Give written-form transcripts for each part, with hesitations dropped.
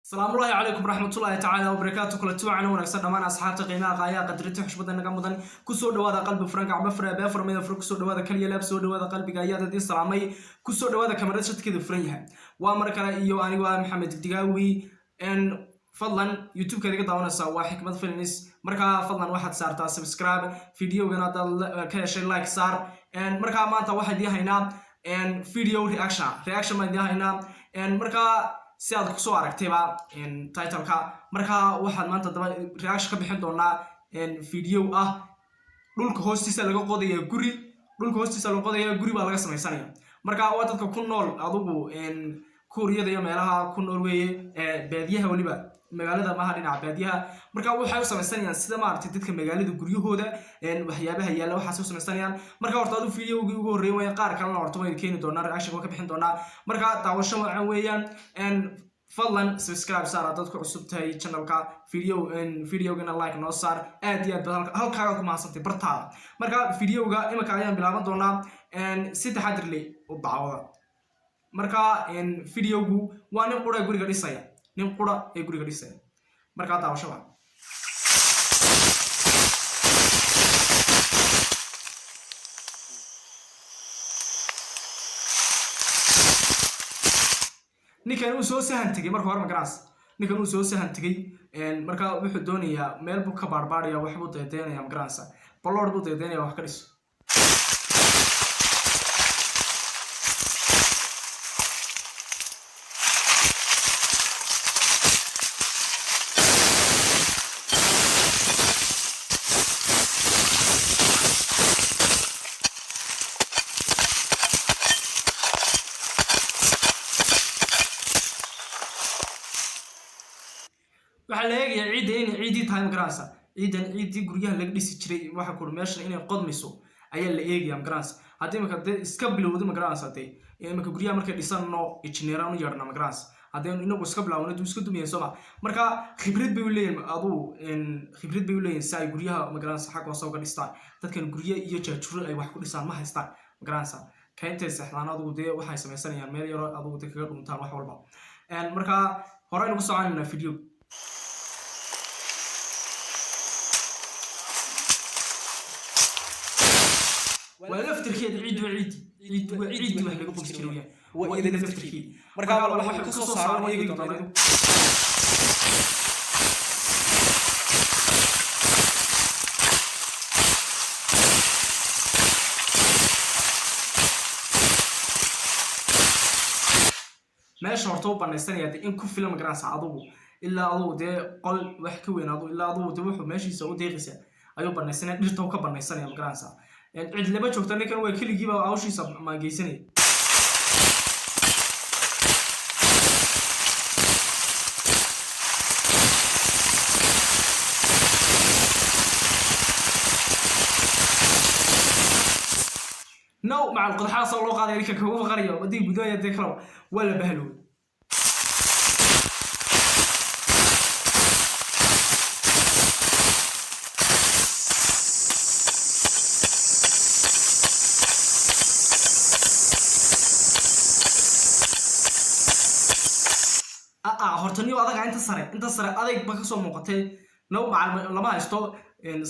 Asalaamullaahi calaykum waraxmatullaahi tacaala wabarakaatu. Kula tuwacana wanaagsan dhammaan asxaabta qiimaha, qaayaha, qadarinta, xushmada naga mudan. Kusoo dhawaada qalbi furan, gacmo fura, beefur, mida fur. Kusoo dhawaada kaliya laab, soo dhawaada qalbiga ayaad idin salaamay. Kusoo dhawaada kamarad shadkeeda furan yahay. Waa mar kale iyo anigu ah Maxamed Digaawi. Fadlan, YouTube-kaad iga daawanaysaa waa Xikmad Films. Markaa fadlan waxaad saartaa subscribe, videogana haddaad ka heshay like saar. Markaa maanta waxaan idiin haynaa video reaction, reaction baan idiin haynaa. Markaa si aad kusoo aragtayba titleka, markaa waxaad maanta daba reaction ka bixin doonaa video ah dhulka hoostiisa laga qodaya guri. Dhulka hoostiisa laga qodaya guri baa laga samaysanaya. Marka waa dadka ku nool adugu Kuuriyada iyo meelaha ku nool weeye, baadiyaha, weliba magaalada maaha, dhinaca baadiyaha. Marka waxay u samaysanayaan sida maaragtay dadka magaalada guryahooda waxyaabaha yaalla waxaasay u samaysanayaan. Marka horta adu videogii ugu horreyn weeye, qaar kalena horta waynu keeni doonaa, reaction waan ka bixin doonaa. Marka daawasho wacan weeyaan. Fadlan subscribe saar haddaad ku cusub tahay channelka, videogana like noo saar. Aad iyo aad baad halkaagaad ku mahadsantay bartaada. Marka videoga imika ayaan bilaaban doonaa, si taxadir leh u daawada. Marka videogu waa nin qura guriga dhisaya, nin qura ee guriga dhisaya. Markaa daawasho wacan. Ninkan uu soo sahan tegey marka hore, magaraas, ninkan uu soo sahan tegey. Marka wuxuu doonayaa meel buu ka baarbaaraya, waxbuu deedeynaya, magaranaysa, baloor buu deedeynaya wax ka dhiso. Waxaa la eegayaa ciidda inay ciiddii tahay, magaranaysa, ciiddan ciiddii guryaha laga dhisi jiray. Waxa kuri meeshan inay qodmayso ayaa la eegaya, magaranaysa. Haddii imika dee iska bilowda, magaranaysa, dee imika guryaha markay dhisanno injineeraan u yeedhna, magaranaysa. Haddii inagu iska bilaawno duu iska dumaya sooma. Marka khibrad bay u leeyihin, aduu khibrad bay u leeyihin si ay guryaha, magaranaysa, xagga hoose uga dhistaan. Dadkan guryo iyo jaajuro ay wax ku dhisaan ma haystaan, magaranaysa. Kayntay seexdaan adugu dee waxay samaysanayaan meel yaro adugu dee kaga dhuntaan wax walba. Marka hore aynu ku soconaynaa video. Waa laftirkeeda ciid, waa ciidi, ciid, waa ciidii wax laga qodi jiray weyaan, waa iyada laftirkeedi. Marka waxa ka soo saaran eegi doonaa adigu. Meesha horta u banaysanaya dee in ku filan, magaranaysa, adugu ilaa adugu dee qol wax ka weyn adugu ilaa adugu dee wuxuu meeshiisa u deeqaysa ayuu banaysanaya, dhirta u ka banaysanaya, magaranaysa. Cid lama joogta ninkan, waa keligiiba hawshiisa maageysanaya. No macal qodaxaasoo loo qaaday ninka kagu faqarayo haddii gudahaya dee kale waa la bahaloobay. Aa horta niyo adaga inta sare adayg ba kasoo muuqatay. No macal lama haysto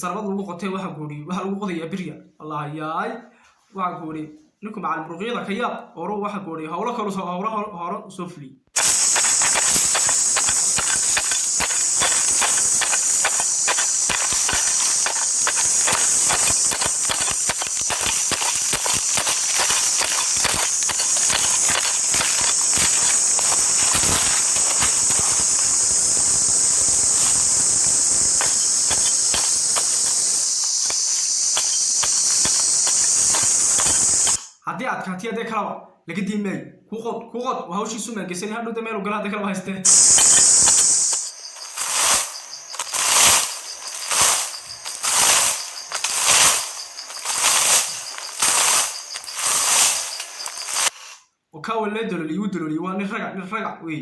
sarbad lagu qotay. Waxa goori waxa lagu qodayaa birya. Allah yaay, waxa goori ninku macal muruqyada ka yaab hore. Waxa goori hawlo kale soo hawlo hore soo fuliyey. Haddii adkaatiyo dee kalaba laga diin maayo. Ku qod, ku qod, waa hawshiisu maageysan. Hadhow de meel gala hadii kalaba haystee. Wakawa lee dololiyey, wuu dololiyey. Waa nin raga, nin raga wey.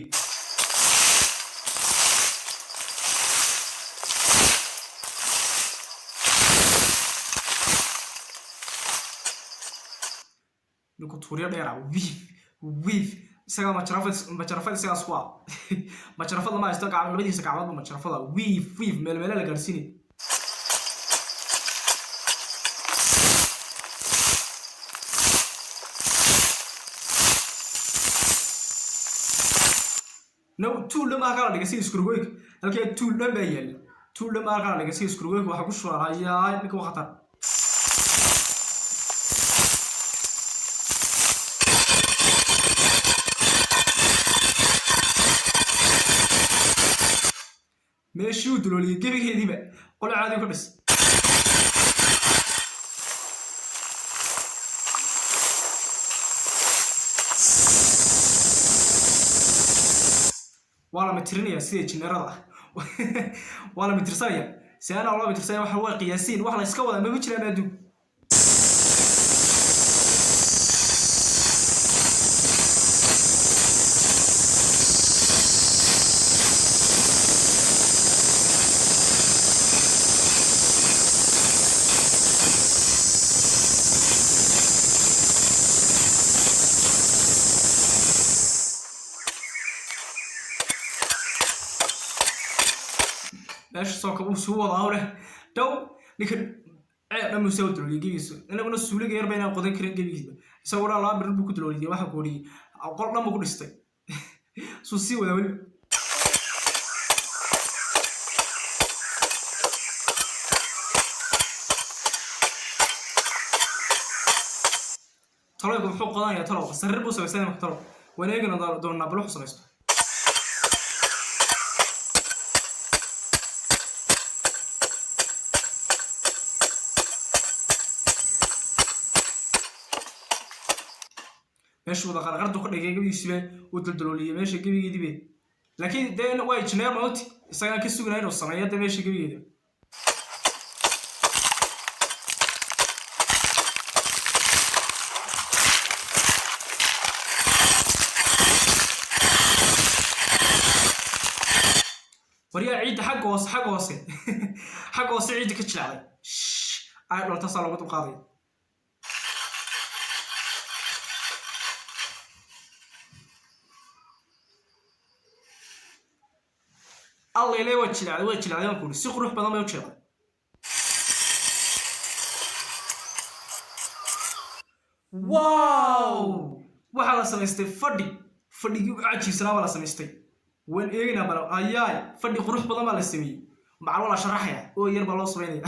Ninku tuuryo dheera, wiif wiif. Isagaa majarafad, majarafad isagaas ku ah. Majarafad lama haysto, gacmo, labadiisa gacmoodba majarafada, wiif wiif, meel meele la gaarsiinay. No tuul dhan baa halkaa la dhigay sida iskurgoyka. Halkee tuul dhan baa yaalla, tuul dhan baa halkaa la dhigay sida iskurgoyka. Waxaa ku shuban, hayaa, ninka waa khatar. Meeshii uu dulooliyey gebigeediiba qolo caadi ku dhis. Waa la mitirinayaa sida injineerada, waa la mitirsanaya. Si anaa loo mitirsanaya, waxa waa qiyaasiin, wax la iska wadaa mama jiraan adduun. Meesha soo kab uu suu wadaa leh dhow ninkan ceeb dhan soo dalooliyay gebigiisa. Inaguna suuliga yar ba inaan qodan karin gebigiisa, isagoo dhan laba bir buu ku dalooliyay. Waxa ku odhiyay qol dhan buu ku dhistay, suu sii wadaa weliba. Taloygu muxuu qodanaya? Talow sariir buu samaysanaya marka. Talow waan eegana doonaa bal wuxuu samaysto. Meeshu wada qarqardu ka dhigay gebigiisiba, uu daldalooliyey meesha gebigeediibe. Laakiin dee waa injineer mauti, isagaan ka sugnaa inuu sameeyo de meesha gebigeeda. Waryaa, ciidda xagga hoose, xagga hoose, xagga hoose ciidda ka jilecday ay dholtaasaa looga dulqaadaya. Alla ilay, waa jilecday, waa jilecday baan ku uri. Si qurux badan bay u jilecday. Wow, waxaa la samaystay fadhi, fadhigii ugu cajiibsanaa baa la samaystay. Waan eegaynaa bal. Ayaay, fadhi qurux badan baa la sameeyey. Macal waa la sharaxaya oo yar baa loo samaynaya.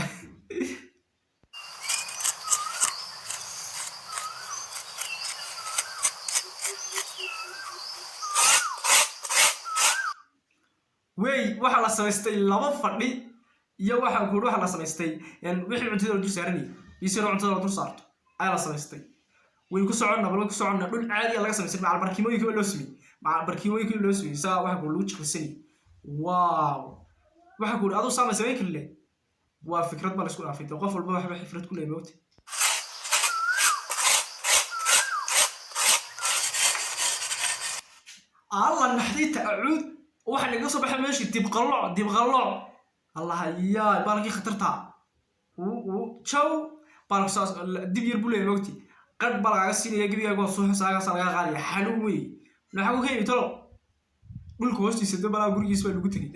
Wey, waxaa la samaystay laba fadhi iyo waxa ku waxaa la samaystay wixii cuntada la dul saaranayay iyo sida cuntada la dul saarto ayaa la samaystay. Way ku soconna bal, way ku soconna. Dhul caadi laga samaystay, macal barkimooyinka loo sameeyey, macal barkimooyinka loo sameeyey, saa waxa ku lagu jiqlisanayay. Wow, waxa ku aduu saama samayn karin leh. Waa fikrad baa la isku dhaafay dee, qof walba waxba fikrad ku leeyahay moogta. Alla naxdinta acuud, waxa naga soo baxay meeshii dibqalooc, dibqalooc. Allah yaa, baalkii khatarta jaw, baalku saas dib yar buu leeyahay moogti. Qadh baa lagaaga siinaya, gebigaaga waa suuxo, saagaasa lagaa qaadaya. Xanuun wey. Maxaa ku keeni talo? Dhulka hoostiisa de balaa gurigiis baa lagu tegey.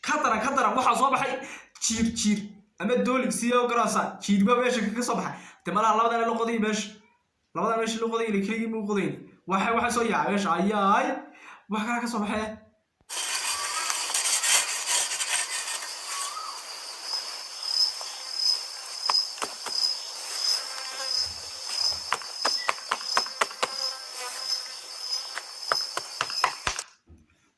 Ka daran, ka daran, waxaa soo baxay jiir, jiir ama dooli sidee u garanaysaa? Jiir baa meesha kaga soo baxay de. Malaha labadana la qoday meesha, labadan meesha la qoday, ila keligii muu qodayni. Waxa soo yaacay meesha. Ayaay, wax kala ka soo baxay.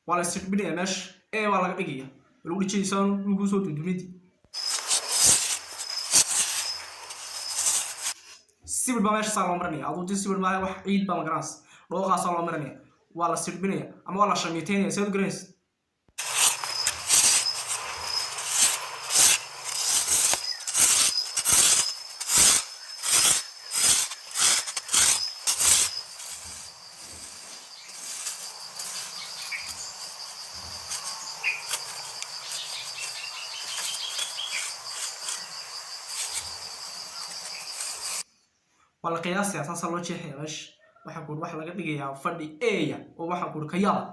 Waa la isdhibinaya meesha ee waa laga dhigaya, waa lagu dhijinaysaa dhulkuu soo dundumidi. Sibir baa meesha saa loo marinaya. Aduu di sibir maaha, wax ciid baa magaranaysa, dhooqaasaa loo marinaya. Waa la sirbinaya ama waa la shamiiteynaya, sidaad garanaysa. Waa la qiyaasaya, saasaa loo jeexaya meesha. Waxaa ku waxa laga dhigayaa fadhi eeya oo waxaa ku ka yaab.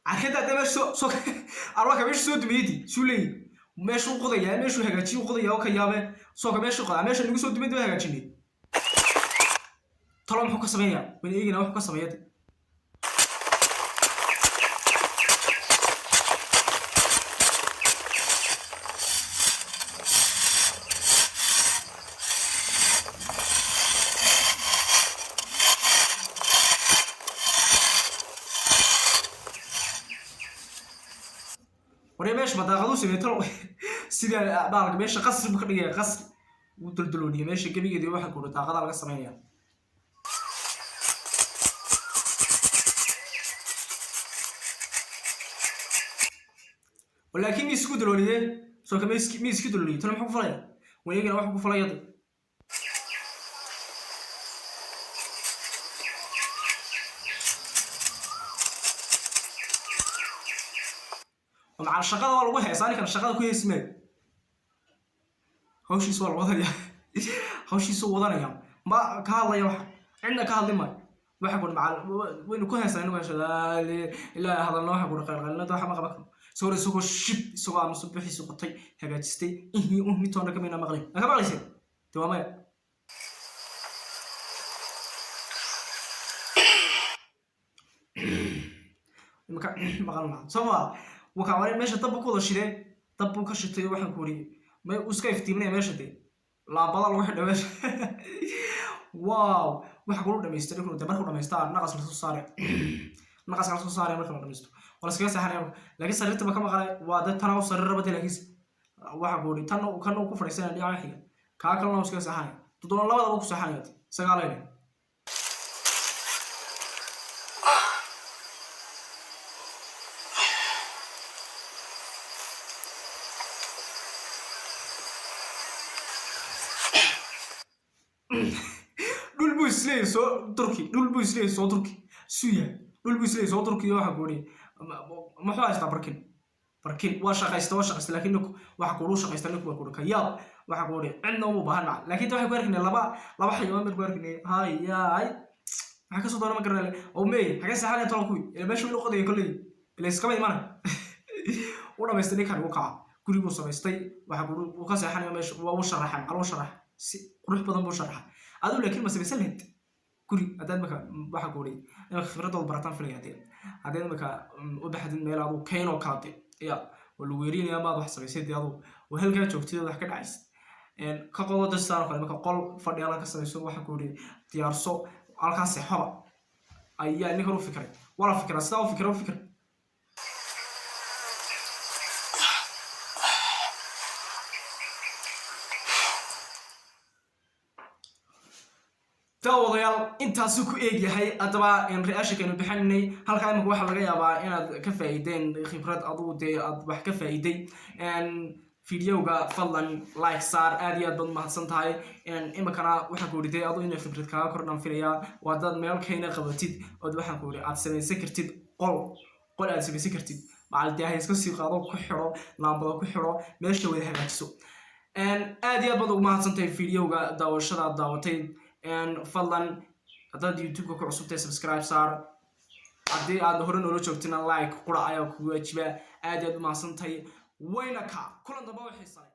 Arkada hadda meesha soo arwaaka meesha soo dumiyadi suu leeyahy, meeshuu qodayaa, meeshuu hagaajiyu qodayaa oo ka yaabe sooka meeshuu qodaa, meesha nagu soo dumiyadi waa hagaajinay. Talo muxuu ka sameeyaa? Wayna eeginaa wuxuu ka sameeya. Waree, meesha madaaqaduu sameeyey talo sida baalka meesha qasri buu ka dhigaya, qasri wuu duldulooniyey meesha gebigeedii. Waxaa ku daaqada laga sameynaya. Laakiin mi isku dalooliyey soo ka mi isku dalooliyey? Talo muxuu ku falaya? Wareegana wuxuu ku falaya. Macal shaqada waa lagu heesaa, ninkan shaqada ku heesi maayo, hawshiisa waa la wadanaya, hawshiisa uu wadanaya, ma ka hadlaya, waxa cidna ka hadli maayo. Waxa ku macal waynu ku heesaa inagu heesha ilaa hadalna, waxa ku qaylqaylinada waxa ma qaban karno. Soo isagoo shib, isagoo aamusan, bixiisu qotay, hagaajistay, ihi mitoona kamayna maqlay. Ma ka maqlayseen? De waa maya. Imaka maqal maa soo ma wakaa wareen meesha dab buu ku wada shidee, dab buu ka shitay. Waxaan ku wariyey ma uu iska iftiiminaya meesha, dee laambada lagu xidhay meesha. Wow, waxa kulu dhamaystiray kulu de markuu dhamaystaa naqas lasoo saare, naqaska lasoo saaraya marka la dhamaysto waa laskaga seexanaya. Laakiin sariirta ba ka maqalay, waa dad tana u sariir rabade. Laakiinse waxa ku wari tan kan uu ku fadhiisanaya dhinaca xiga, kaa kalena uu iskaga seexanaya, todoba labadaba ku seexanaya sagaalayna. Dhul buu isleeyahay soo turki, dhul buu isleeyahay soo turki suya, dhul buu isleeyahay soo turki. Waxa ku wari muxuu haystaa? Barkin, barkin waa shaqaysta, waa shaqaysta. Laakiin ninku waxa kuulu shaqaysta, ninku waa kuuri ka yaab. Waxa ku wari cidna uma baahan maca. Laakiin waxay ku arkaynay laba laba xayawaan baan ku arkaynay. Hayaay, maxaa kasoo doona ma garanay oo meey xagee seexanaya toban kuwi ila meesha wuu qodaya kolley ila iskama imana. U dhamaystay ninkan, uu kaca, guri buu samaystay. Waxa kuuri uu ka seexanaya meesha, waa uu sharaxay, macal uu sharaxay, si qurux badan buu sharaxay. Adigu laakiin ma samaysan lahayd guri haddaad marka waxa ku wari imaka khibradooda barataan filaya haddaad imaka u baxdid meel aduu keynoo kala de ya oo lagu weerinaya maad wax samaysay dee aduu oo halkaa joogtid oo wax ka dhacaysid ka qodo dastaan oo kale, marka qol fadhi halkaa ka samayso, waxa ku wari diyaarso, halkaa seexoba ayaa ninkan u fikiray. Wala fikira sidaa u fikira u fikira. Daawadayaal, intaasuu ku eeg yahay haddaba reactionkaynu bixinay halkaa. Imika waxaa laga yaabaa inaad ka faa'iideen khibrad, aduu dee aad wax ka faa'iiday videoga. Fadlan like saar, aad iyo aad baad mahadsan tahay. Imikana waxaan ku yidhi dee adu inay khibrad kaaga kordhan filayaa, waa dad meel kayna qabatid ood waxaan ku yidhi aad samaysan kartid qol, qol aad samaysan kartid, macal daaha iska sii qaado, ku xidho laambado, ku xidho meesha, wada hagaajiso. Aad iyo aad baad ugu mahadsantahay videoga daawashada aad daawatay. Fadlan haddaad YouTube-ka ku cusubtahay subscribe saar, haddii aad hore noola joogtina like qura ayaa kugu waajiba. Aad iyo aad u mahadsantahay, wayna ka kulan damba oo xiisa leh.